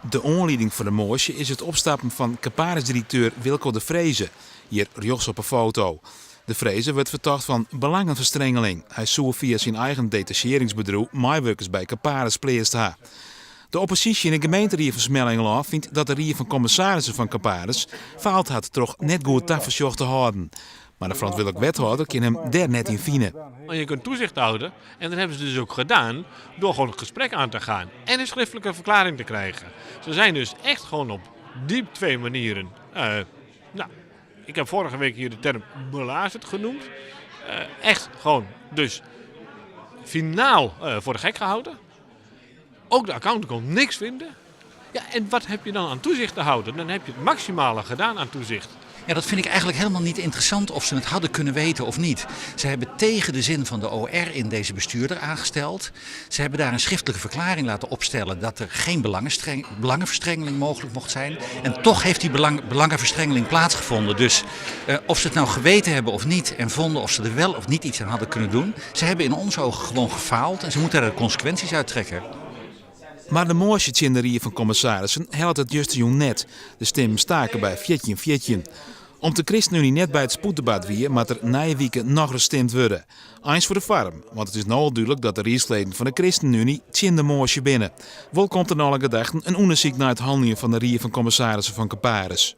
De oanlieding foar de moasje is it opstappen fan Caparis-direkteur Wilco de Vreeze, hjir rjochts op 'e foto. De Vreeze wurdt fertocht fan belangenferstrengeling. Hy soe fia syn eigen detasjearringsbedriuw meiwurkers by Caparis pleatst ha. De opposysje yn de gemeenterie fan Smellingerlân fynt dat de rie fan kommissarissen fan Caparis faald hat troch net goed tafersjoch te hâlden. Mar de ferantwurdlik wethâlder kin him dêr net yn fine. Je kunt toezicht houden en dat hebben ze dus ook gedaan door gewoon het gesprek aan te gaan en een schriftelijke verklaring te krijgen. Ze zijn dus echt gewoon op die twee manieren. Nou, ik heb vorige week hier de term belazerd genoemd. Echt gewoon dus finaal voor de gek gehouden. Ook de accountant kon niks vinden. Ja, en wat heb je dan aan toezicht te houden? Dan heb je het maximale gedaan aan toezicht. Ja, dat vind ik eigenlijk helemaal niet interessant of ze het hadden kunnen weten of niet. Ze hebben tegen de zin van de OR in deze bestuurder aangesteld. Ze hebben daar een schriftelijke verklaring laten opstellen dat er geen belangenverstrengeling mogelijk mocht zijn. En toch heeft die belangenverstrengeling plaatsgevonden. Dus of ze het nou geweten hebben of niet en vonden of ze er wel of niet iets aan hadden kunnen doen. Ze hebben in onze ogen gewoon gefaald en ze moeten daar de consequenties uit trekken. Mar de moasje tsjin de rie fan kommissarissen hellet it justerjûn net. De stimmen staken by 14-14. Om't de ChristenUnie net by it spoeddebat wie, moat der nije wike nochris stimd wurde. Eins foar de foarm, want it is no al dúdlik dat de riedsleden fan de ChristenUnie tsjin de moasje binne. Wol komt der nei alle gedachten in ûndersyk nei it hanneljen fan de rie fan kommissarissen fan Caparis.